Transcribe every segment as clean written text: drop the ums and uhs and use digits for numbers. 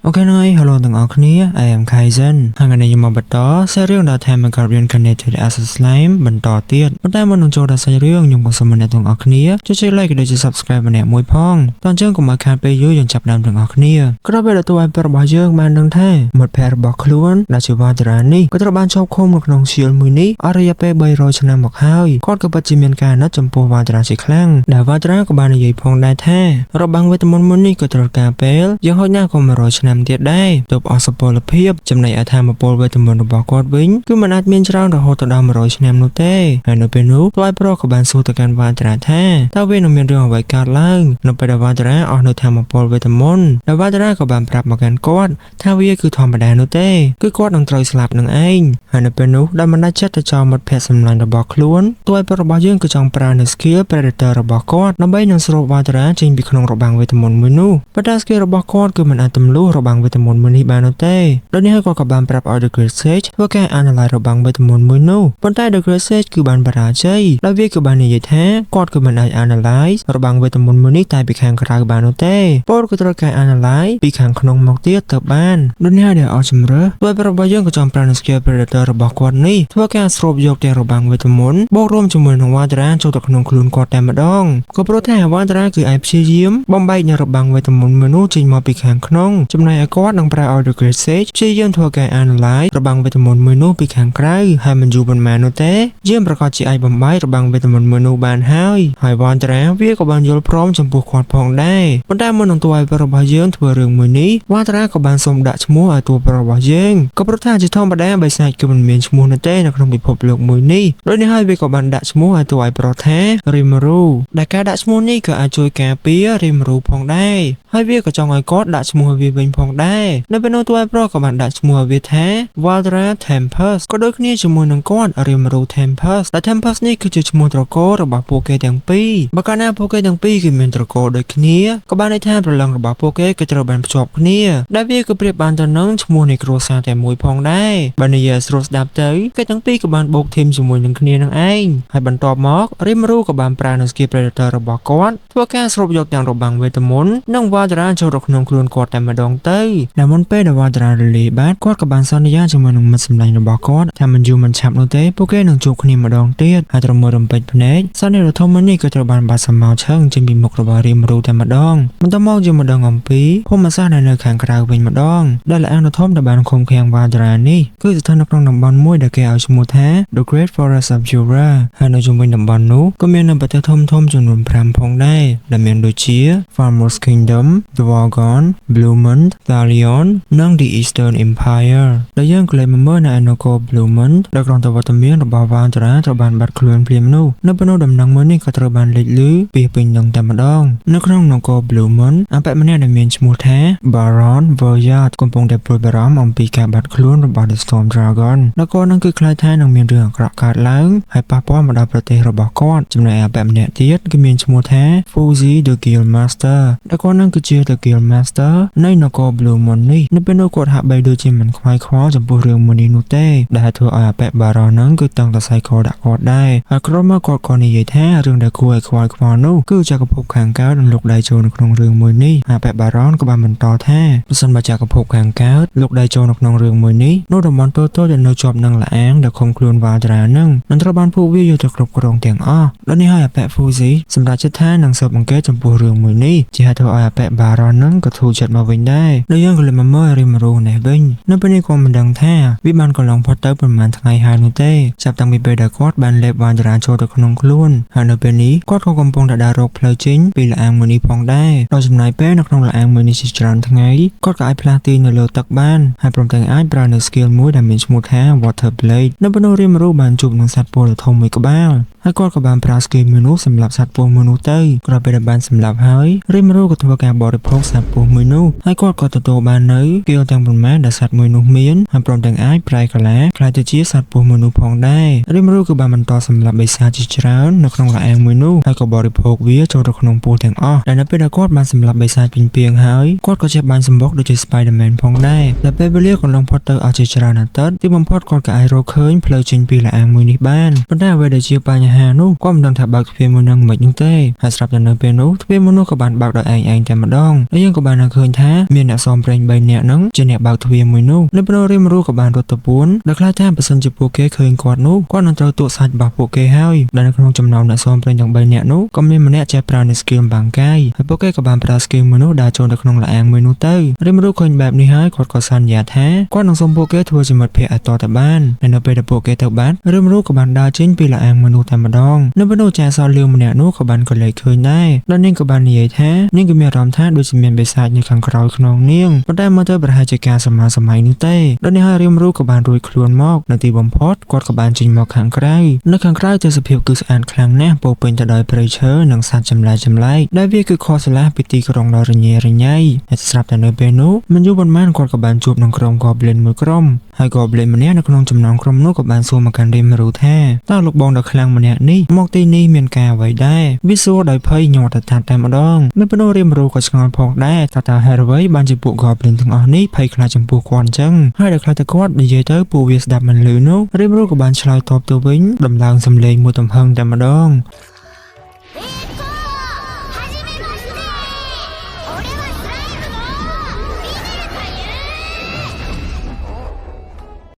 Okay ហើយ Hello ទាំងអស់គ្នា I am Kaizen ហើយថ្ងៃនេះខ្ញុំមកបន្តសាច់រឿងដល់ Time I Got Reincarnated as a Slime បន្តទៀតប៉ុន្តែមុននឹងចូលដល់សាច់រឿងខ្ញុំក៏សូមអ្នកទាំងអស់គ្នាចុច like ក៏ដូចជា subscribe ម្នាក់មួយផងតោះអញ្ចឹងកុំឲ្យខាតពេលយូរយើងចាប់ផ្ដើមទាំងអស់គ្នាក្រោយពេលដែលតួឯករបស់យើងបានដឹងថាមិត្តភក្តិរបស់ខ្លួនដែលជាវ៉ាតារានេះក៏ត្រូវបានជាប់ឃុំនៅក្នុងឈៀលមួយនេះអស់រយៈពេល300ឆ្នាំមកហើយគាត់ក៏ពិតជាមានការអាណិតចំពោះវ៉ាតារាជាខ្លាំងដែលវ៉ាតារាក៏បាននិយាយផងដែរថារបាំងវេទមន្តមួយនេះក៏ត្រូវការពេលយ៉ាងហោចណាស់ក៏100ឆ្នាំទៀតដែរទើបអស់សុពលភាពចំណែកឯថាមពលវេទមន្តរបស់គាត់វិញគឺមិនអាចមានច្រើនរហូតដល់100ឆ្នាំនោះទេហើយនៅពេលនោះតួឯប្រុសក៏បានសួរទៅកាន់វ៉ាតារាថាតើវានឹងមានរឿងអ្វីកើតឡើងនៅពេលដែលវ៉ាតារាអស់នៅថាមពលវេទមន្តដែលវ៉ាតារាក៏បានប្រាប់មកកាន់គាត់ថាវាគឺធម្មតានោះទេគឺគាត់នឹងត្រូវស្លាប់នឹងឯងហើយនៅពេលនោះដែលមិនដាច់ចិត្តទៅចោលមិត្តភក្តិសម្លាញ់របស់ខ្លួនតួឯប្រុសរបស់យើងក៏ចង់ប្រើនៅ skill Predator របស់គាត់ដើម្បីនឹងស្រូបវ៉ាតារាចេញពីក្នុងរបាំងវេទមន្តមួយនោះប៉ុន្តែ skill របស់គាត់គឺមិនអាចទម្លុះរបាំងវេទមន្តមួយនេះបាននោះទេដូចនេះហើយគាត់ក៏បានប្រាប់ឲ្យ The Great Sage ធ្វើការ analyze របាំងវេទមន្តមួយនោះប៉ុន្តែ The Great Sage គឺបានបរាជ័យដោយវាគឺបាននិយាយថាគាត់គឺមិនអាច analyze របាំងវេទមន្តមួយនេះតែពីខាងក្រៅបាននោះទេពលគឺត្រូវការ analyze ពីខាងក្នុងមកទៀតទៅបានដូចនេះហើយដែលអស់ជំរឿដោយរបស់យើងក៏ចង់ប្រើនៅ skill Predator របស់គាត់នេះធ្វើការស្រូបយកទាំងរបាំងវេទមន្តបូករួមជាមួយនឹងវ៉ាតារាចូលទៅក្នុងខ្លួនគាត់តែម្ដងក៏ព្រោះថាវ៉ាតារាគឺអាចព្យាយាមបំបែកនៅរបាំងវេទមន្តមួយនោះចេញមកពីខាងក្នុងចំណែកឯគាត់នឹងប្រើឲ្យ The Great Sage ព្យាយាមធ្វើការ analyze របាំងវេទមន្តមួយនោះពីខាងក្រៅហើយមិនយូរប៉ុន្មាននោះទេយើងប្រកាសជាអាចបំបែករបាំងវេទមន្តមួយនោះបានហើយហើយវ៉ាតារាវាក៏បានយល់ព្រមចំពោះគាត់ផងដែរប៉ុន្តែមុននឹងតួឯករបស់យើងធ្វើរឿងមួយនេះវ៉ាតារាក៏បានសូមដាក់ឈ្មោះឲ្យតួប្រុសរបស់យើងក៏ព្រោះថាជាធម្មតាបិសាចគឺមិនមានឈ្មោះនោះទេនៅក្នុងពិភពលោកមួយនេះដូចនេះហើយវាក៏បានដាក់ឈ្មោះឲ្យតួឯកប្រុសថា Rimuru ដែលការដាក់ឈ្មោះនេះក៏អាចជួយការពារ Rimuru ផងដែរហើយវាក៏ចង់ឲ្យគាត់ដាក់ឈ្មោះឲ្យវាវិញផងដែរនៅពេលនោះតួឯកប្រុសក៏បានដាក់ឈ្មោះឲ្យវាថា Valdra Tempest ក៏ដូចគ្នាជាមួយនឹងគាត់ Rimuru Tempest ដែល Tempest នេះគឺជាឈ្មោះត្រកូលរបស់ពួកគេទាំងពីរបើកាលណាពួកគេទាំងពីរគឺមានត្រកូលដូចគ្នាក៏បានន័យថាព្រលឹងរបស់ពួកគេក៏ត្រូវបានភ្ជាប់គ្នាដែលវាក៏ប្រៀបបានទៅនឹងឈ្មោះនៃគ្រួសារតែមួយផងដែរបើនិយាយឲ្យស្រួលស្ដាប់ទៅគេទាំងពីរក៏បានបូកធីមជាមួយនឹងគ្នានឹងឯងហើយបន្ទាប់មក Rimuru ក៏បានប្រើនៅ skill Predator របស់គាត់ធ្វើការស្រូបយកទាំងរបាំងវេទមន្តនិង Valdra ចូលទៅក្នុងខ្លួនគាត់តែម្ដងទៅដែលមុនពេលដែល Valdra រលាយបាត់គាត់ក៏បានសន្យាជាមួយនឹងមិត្តសម្លាញ់របស់គាត់ថាមិនយូរមិនឆាប់នោះទេពួកគេនឹងជួបគ្នាម្ដងទៀតហើយត្រមើលរំពេចភ្នែកសន្និរដ្ឋធំនេះក៏ត្រូវបានបាត់សម្ោឆឹងចេញពីមុខរបស់ Rimuru តែម្ដងបន្ទាប់មកយើងមកដឹងអំពីភូមិសាស្ត្រដែលនៅខាងក្រៅវិញម្ដងដែលល្អាងដ៏ធំដែលបានឃុំឃាំង Valdra នេះគឺស្ថិតនៅក្នុងតំបន់មួយដែលគេឲ្យឈ្មោះថា The Great Forest of Jura ហើយនៅជុំវិញតំបន់នោះក៏មាននៅប្រទេសធំៗចំនួន5ផងដែរដែលមានដូចជា Farmers Kingdom, Dwargon, Bluemont, Thalion និង The Eastern Empire ដែលយើងក៏លេចមកមើលនៅឯនគរ Bluemont ដែលក្រុងតវត្តមានរបស់ Valdra ត្រូវបានបាត់ខ្លួនភ្លាមនោះនៅពេលនោះដំណឹងមួយនេះក៏ត្រូវបានលេចឮពីពេញនឹងតែម្ដងនៅក្នុងនគរ Bluemont អបិម្នាក់ដែលមានឈ្មោះថា Baron Voyard កំពុងតែព្រួយបារម្ភអំពីការបាត់ខ្លួនរបស់ The Storm Dragon នគរនឹងគឺខ្លាចថានឹងមានរឿងអាក្រក់កើតឡើងហើយប៉ះពាល់មកដល់ប្រទេសរបស់គាត់ចំណែកអបិម្នាក់ទៀតគឺមានឈ្មោះថា Fuzi the Guild Master ដែលគាត់នឹងគឺជា The Guild Master នៃនគរ Bluemont នេះនៅពេលនោះគាត់ហាក់បីដូចជាមិនខ្វាយខ្វល់ចំពោះរឿងមួយនេះនោះទេដែលធ្វើឲ្យអបិ Baron នឹងគឺតឹងតែសៃខដាក់គាត់ដែរហើយក្រោយមកគាត់ក៏និយាយថារឿងដែលគួរឲ្យខ្វាយខ្វល់នោះគឺចក្រភពខាងកើតនឹងលុកដៃចូលនៅក្នុងរឿងមួយនេះអបិ Baron ក៏បានបន្តថាប្រសិនបើចក្រភពខាងកើតលុកដៃចូលនៅក្នុងរឿងមួយនេះនោះតំបន់តូចៗដែលនៅជាប់នឹងល្អាងដែលឃុំខ្លួន Valdra នឹងនឹងត្រូវបានពួកវាយកទៅគ្រប់គ្រងទាំងអស់ដូចនេះហើយអបិ Fuzi សម្រាប់ចិត្តថានឹងស៊ើបអង្កេតចំពោះរឿងមួយនេះជាហេតុធ្វើឲ្យអបិ Baron នឹងក៏ធូរចិត្តមកវិញដែរដោយយើងក៏លេចមកមើល Rimuru នេះវិញនៅពេលនេះគាត់មិនដឹងថាវាបានកន្លងផុតទៅប្រហែលថ្ងៃហើយនោះទេចាប់តាំងពីពេលដែលគាត់បានលេប Valdra ចូលទៅក្នុងខ្លួនហើយនៅពេលនេះគាត់ក៏កំពុងតែដើររកផ្លូវចេញពីល្អាងមួយនេះផងដែរដោយចំណាយពេលនៅក្នុងល្អាងមួយនេះជាច្រើនថ្ងៃគាត់ក៏អាចផ្លាស់ទីនៅលើទឹកបានហើយព្រមទាំងអាចប្រើនៅ skill មួយដែលមានឈ្មោះថា Water Blade នៅពេលនោះ Rimuru បានជួបនឹងសត្វពស់ដ៏ធំមួយក្បាលហើយគាត់ក៏បានប្រើ skill មួយនោះសម្រាប់សត្វពស់មួយនោះទៅក្រោយពេលដែលបានសម្លាប់ហើយ Rimuru ក៏ធ្វើការបរិភោគសត្វពស់មួយនោះហើយគាត់ក៏ទទួលបាននៅ skill ទាំងប៉ុន្មានដែលសត្វមួយនោះមានហើយព្រមទាំងអាចប្រែកាឡាក្លាយទៅជាសត្វពស់មួយនោះផងដែរ Rimuru ក៏បានបន្តសម្លាប់បិសាចជាច្រើននៅក្នុងល្អាងមួយនោះហើយក៏បរិភោគវាចូលទៅក្នុងពោះទាំងអស់ដែលនៅពេលដែលគាត់បានសម្លាប់បិសាចពីងពាងហើយគាត់ក៏ចេះបានសម្បុកដូចជា Spider-Man ផងដែរដែលពេលវេលាកន្លងផុតទៅអស់ជាច្រើនអាទិត្យទីបំផុតគាត់ក៏អាចរកឃើញផ្លូវចេញពីល្អាងមួយនេះបានប៉ុន្តែអ្វីដែលជាបញ្ហា ហានោះគាត់មិនដឹងថាបើកទ្វារមួយនឹងមិននោះទេហើយស្រាប់តែនៅពេលនោះទ្វារមួយនោះក៏បានបើកដោយឯងឯងតែម្ដងហើយយើងក៏បាននឹងឃើញថាមានអ្នកសំប្រេង3នាក់ហ្នឹងជាអ្នកបើកទ្វារមួយនោះនៅពេលរៀមរូក៏បានរត់ទៅពួនដោយខ្លាចថាបើសិនជាពួកគេឃើញគាត់នោះគាត់នឹងត្រូវទក់សាច់របស់ពួកគេហើយដែលនៅក្នុងចំណោមអ្នកសំប្រេងទាំង3នាក់នោះក៏មានម្នាក់ចេះប្រើនៅ skill បាំងកាយហើយពួកគេក៏បានប្រើ skill មួយនោះដើរចូលទៅក្នុងលាងមួយនោះទៅរៀមរូឃើញបែបនេះហើយគាត់ក៏សន្យាថាគាត់នឹងសុំពួកគេធ្វើជាមិត្តភក្តិឲ្យតតែបានហើយនៅពេលដែលពួកគេទៅបានរៀមរូក៏បានដើរចេញពីលាងមួយនោះតែម្ដងនៅពេលនោះចាសលឿងម្នាក់នោះក៏បានក៏លេចឃើញដែរដល់នាងក៏បាននិយាយថានាងក៏មានអារម្មណ៍ថាដូចជាមានបិសាចនៅខាងក្រោយខ្នងនាងប៉ុន្តែមើលទៅប្រហែលជាការសម័យសម័យនោះទេដល់នេះហើយរៀមរូក៏បានរួចខ្លួនមកនៅទីបំផុតគាត់ក៏បានចេញមកខាងក្រៅនៅខាងក្រៅទេសភាពគឺស្អាតខ្លាំងណាស់ពោពេញទៅដោយព្រៃឈើនិងសត្វចម្លែកចម្លែកដែលវាគឺខុសស្រឡះពីទីក្រុងដ៏រញ៉េរញ៉ៃហើយស្រាប់តែនៅពេលនោះមិនយូរប៉ុន្មានគាត់ក៏បានជួបនឹងក្រុម Goblin មួយក្រុមហើយ Goblin ម្នាក់នៅក្នុងចំណោមក្រុមនោះក៏បានសួរមកកាន់រៀមរូថាតើលោកបងដ៏ខ្លាំងម្នាក់នេះមកទីនេះមានការអ្វីដែរវាសួរដោយភ័យញ័រទៅតែម្ដងនៅពេលនោះរៀមរូក៏ឆ្ងល់ផងដែរថាតើហេតុអ្វីបានជាពួក Goblin ទាំងអស់នេះភ័យខ្លាចចំពោះគាត់អញ្ចឹងហើយដល់ខ្លះតែគាត់និយាយទៅពួកវាស្ដាប់មិនឮនោះរៀមរូក៏បានឆ្លើយតបទៅវិញដំឡើងសំឡេងមួយទំហឹងតែម្ដង はじめまして俺はスライムのリネルという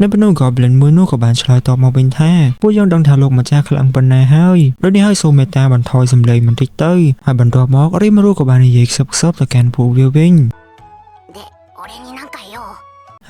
នៅពេលនោះ Goblin មួយនោះក៏បានឆ្លើយតបមកវិញថាពួកយើងដឹងថាលោកម្ចាស់ខ្លាំងប៉ុណ្ណាហើយដូចនេះហើយសូមមេត្តាបន្ថយសំឡេងបន្តិចទៅហើយបន្ទាប់មករីមរូក៏បាននិយាយខ្សឹបខ្សឹបទៅកាន់ពួកវាវិញ で俺に何か用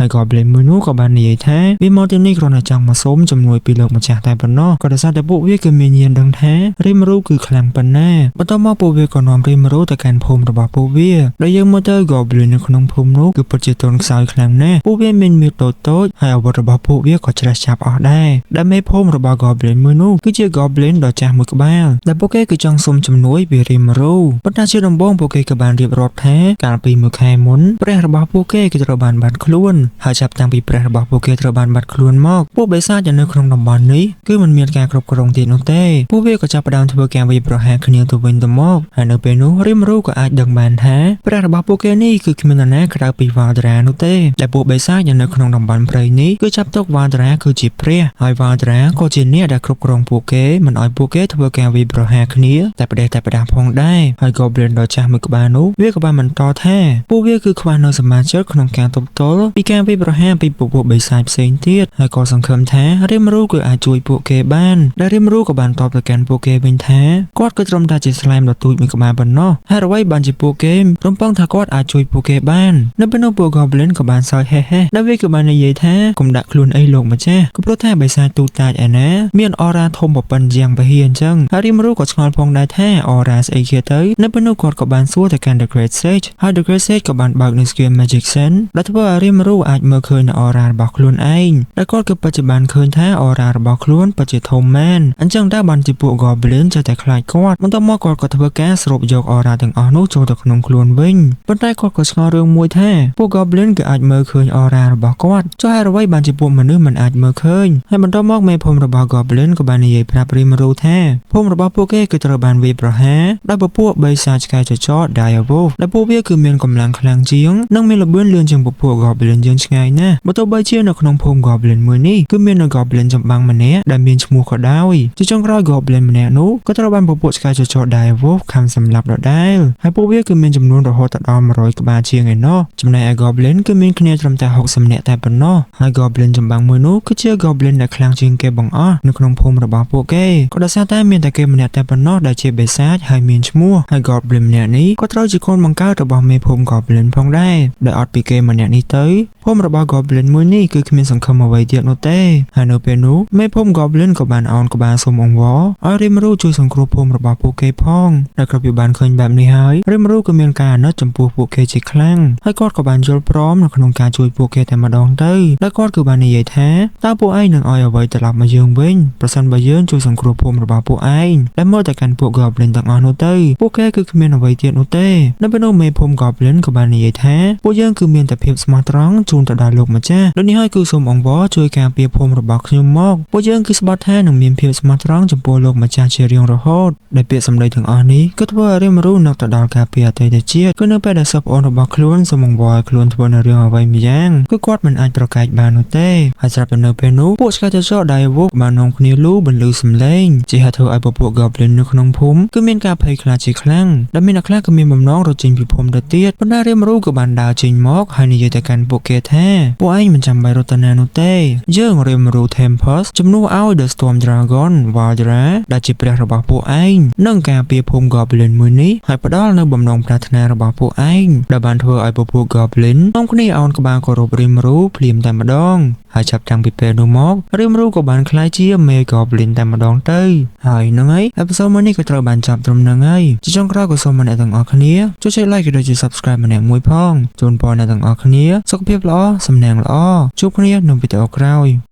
ហើយ Goblin មួយនោះក៏បាននិយាយថាវាមកទីនេះគ្រាន់តែចង់មកសុំជំនួយពីលោកម្ចាស់តែប៉ុណ្ណោះក៏ដោយសារតែពួកវាគឺមានញាណដឹងថារីមរូគឺខ្លាំងប៉ុណ្ណាបន្ទាប់មកពួកវាក៏នាំរីមរូទៅកាន់ភូមិរបស់ពួកវាដោយយើងមើលទៅ Goblin នៅក្នុងភូមិនោះគឺពិតជាទន់ខ្សោយខ្លាំងណាស់ពួកវាមានមាឌតូចៗហើយអាវុធរបស់ពួកវាក៏ច្រេះចាប់អស់ដែរដែលមេភូមិរបស់ Goblin មួយនោះគឺជា Goblin ដ៏ចាស់មួយក្បាលដែលពួកគេគឺចង់សុំជំនួយពីរីមរូប៉ុន្តែជាដំបូងពួកគេក៏បានរៀបរាប់ថាកាលពីមួយខែមុនព្រះរបស់ពួកគេគឺត្រូវបានបាត់ខ្លួនហើយចាប់តាំងពីព្រះរបស់ពួកគេត្រូវបានបាត់ខ្លួនមកពួកបិសាចដែលនៅក្នុងតំបន់នេះគឺមិនមានការគ្រប់គ្រងទៀតនោះទេពួកវាក៏ចាប់ផ្ដើមធ្វើការវាយប្រហារគ្នាទៅវិញទៅមកហើយនៅពេលនោះរីមរូក៏អាចដឹងបានថាព្រះរបស់ពួកគេនេះគឺគ្មាននរណាក្រៅពីវ៉ាល់ដារ៉ានោះទេដែលពួកបិសាចដែលនៅក្នុងតំបន់ព្រៃនេះគឺចាប់ទុកវ៉ាល់ដារ៉ាគឺជាព្រះហើយវ៉ាល់ដារ៉ាក៏ជាអ្នកដែលគ្រប់គ្រងពួកគេមិនឲ្យពួកគេធ្វើការវាយប្រហារគ្នាតែប្រទេសតែប្រដាស់ផងដែរហើយ Goblin ដ៏ចាស់មួយក្បាលនោះវាក៏បានបន្តថាពួកវាគឺខ្វះនៅសមាជិកក្នុងការទប់ទល់ពីការវាយប្រហារពីពពួកបិសាចផ្សេងទៀតហើយក៏សង្ឃឹមថារៀមរូគឺអាចជួយពួកគេបានដែលរៀមរូក៏បានតបទៅកាន់ពួកគេវិញថាគាត់គឺត្រឹមតែជា slime ដ៏ទូចមួយក្បាលប៉ុណ្ណោះហើយអ្វីបានជាពួកគេរំពឹងថាគាត់អាចជួយពួកគេបាននៅពេលនោះពួក Goblin ក៏បានសើចហេះហេះដែលវាក៏បាននិយាយថាកុំដាក់ខ្លួនអីលោកម្ចាស់ក៏ព្រោះថាបិសាចទូចតាចឯណាមានអរ៉ាធំប៉ុណ្ណយ៉ាងពហិអញ្ចឹងហើយរៀមរូក៏ឆ្ងល់ផងដែរថាអរ៉ាស្អីគេទៅនៅពេលនោះគាត់ក៏បានសួរទៅកាន់ The Great Sage ហើយ The Great Sage ក៏បានបើកនៅ skill Magic Sense ដែលធ្វើឲ្យរៀមរូអាចមើលឃើញនៅអរ៉ារបស់ខ្លួនឯងដែលគាត់គឺពិតជាបានឃើញថាអរ៉ារបស់ខ្លួនពិតជាធំមែនអញ្ចឹងតើបានជាពួក Goblin ចេះតែខ្លាចគាត់បន្ទាប់មកគាត់ក៏ធ្វើការស្រូបយកអរ៉ាទាំងអស់នោះចូលទៅក្នុងខ្លួនវិញប៉ុន្តែគាត់ក៏ឆ្ងល់រឿងមួយថាពួក Goblin គឺអាចមើលឃើញអរ៉ារបស់គាត់ចុះហេតុអ្វីបានជាពួកមនុស្សមិនអាចមើលឃើញហើយបន្ទាប់មកមេភូមិរបស់ Goblin ក៏បាននិយាយប្រាប់រីមរូថាភូមិរបស់ពួកគេគឺត្រូវបានវាយប្រហារដោយពពួកបិសាចឆ្កែចចក Dire Wolf ដែលពួកវាគឺមានកម្លាំងខ្លាំងជាងនិងមានល្បឿនលឿនជាងពពួក Goblin យើងឆ្ងាយណាស់បើទោះបីជានៅក្នុងភូមិ Goblin មួយនេះគឺមាននៅ Goblin ចម្បាំងម្នាក់ដែលមានឈ្មោះក៏ដោយជាចុងក្រោយ Goblin ម្នាក់នោះក៏ត្រូវបានពពួកឆ្កែចចក Dire Wolf ខំសម្លាប់ដដែលហើយពួកវាគឺមានចំនួនរហូតដល់100ក្បាលជាងឯណោះចំណែកឯ Goblin គឺមានគ្នាត្រឹមតែ60នាក់តែប៉ុណ្ណោះហើយ Goblin ចម្បាំងមួយនោះគឺជា Goblin ដែលខ្លាំងជាងគេបង្អស់នៅក្នុងភូមិរបស់ពួកគេក៏ដោយសារតែមានតែគេម្នាក់តែប៉ុណ្ណោះដែលជាបិសាចហើយមានឈ្មោះហើយ Goblin ម្នាក់នេះក៏ត្រូវជាកូនបង្កើតរបស់មេភូមិ Goblin ផងដែរដែលអត់ពីគេម្នាក់នេះទៅភូមិរបស់ Goblin មួយនេះគឺគ្មានសង្ឃឹមអ្វីទៀតនោះទេហើយនៅពេលនោះមេភូមិ Goblin ក៏បានអោនក្បាលសុំអង្វរឲ្យរីមរូជួយសង្គ្រោះភូមិរបស់ពួកគេផងដែលគ្រប់ពីបានឃើញបែបនេះហើយរីមរូក៏មានការអាណិតចំពោះពួកគេជាខ្លាំងហើយគាត់ក៏បានយល់ព្រមនៅក្នុងការជួយពួកគេតែម្ដងទៅដែលគាត់គឺបាននិយាយថាតើពួកឯងនឹងឲ្យអ្វីត្រឡប់មកយើងវិញប្រសិនបើយើងជួយសង្គ្រោះភូមិរបស់ពួកឯងដែលមើលតែកាន់ពួក Goblin ទាំងអស់នោះទៅពួកគេគឺគ្មានអ្វីទៀតនោះទេនៅពេលនោះមេភូមិ Goblin ក៏បាននិយាយថាពួកយើងគឺមានតែភាពស្មោះត្រង់ជូន ូនទៅដល់លោកម្ចាស់ដូចនេះហើយគឺសូមអង្វរជួយការពារភូមិរបស់ខ្ញុំមកពួកយើងគឺស្បត់ថានឹងមានភាពស្មោះត្រង់ចំពោះលោកម្ចាស់ជារៀងរហូតដែលពាក្យសម្ដីទាំងអស់នេះគឺធ្វើឲ្យរាមរូនឹកទៅដល់ការពារអតីតជាតិគឺនៅពេលដែលសិស្សប្អូនរបស់ខ្លួនសូមអង្វរឲ្យខ្លួនធ្វើនៅរឿងអ្វីម្យ៉ាងគឺគាត់មិនអាចប្រកែកបាននោះទេហើយស្រាប់តែនៅពេលនោះពួកឆ្កែចចកដៃវុកបាននាំគ្នាលូបន្លឺសំឡេងជាហេតុធ្វើឲ្យពពួក Goblin នៅក្នុងភូមិគឺមានការភ័យខ្លាចជាខ្លាំងដែលមានអ្នកខ្លះក៏មានបំណងរត់ចេញពីភូមិទៅទៀតប៉ុន្តែរាមរូក៏បានដើរចេញមកហើយនិយាយទៅកាន់ពួកគេថាពួកឯងមិនចាំបាច់រត់ទៅណានោះទេយើងរាមរូ Tempest ជំនួសឲ្យ The Storm Dragon Valdra ដែលជាព្រះរបស់ពួកឯងនិងការពារភូមិ Goblin មួយនេះហើយផ្ដល់នៅបំណងប្រាថ្នារបស់ពួកឯងដែលបានធ្វើឲ្យពពួក Goblin នាំគ្នាអោនក្បាលគោរពរាមរូភ្លាមតែម្ដងហើយចាប់តាំងពីពេលនោះមករាមរូក៏បានក្លាយជាមេ Goblin តែម្ដងទៅហើយហ្នឹងហើយ episode មួយនេះក៏ត្រូវបានចប់ត្រឹមហ្នឹងហើយជាចុងក្រោយក៏សូមអ្នកទាំងអស់គ្នាជួយចុច like ក៏ដូចជា subscribe ម្នាក់មួយផងជូនពរអ្នកទាំងអស់គ្នាសុខភាពល្អសំណាងល្អជួបគ្នានៅវីដេអូក្រោយ។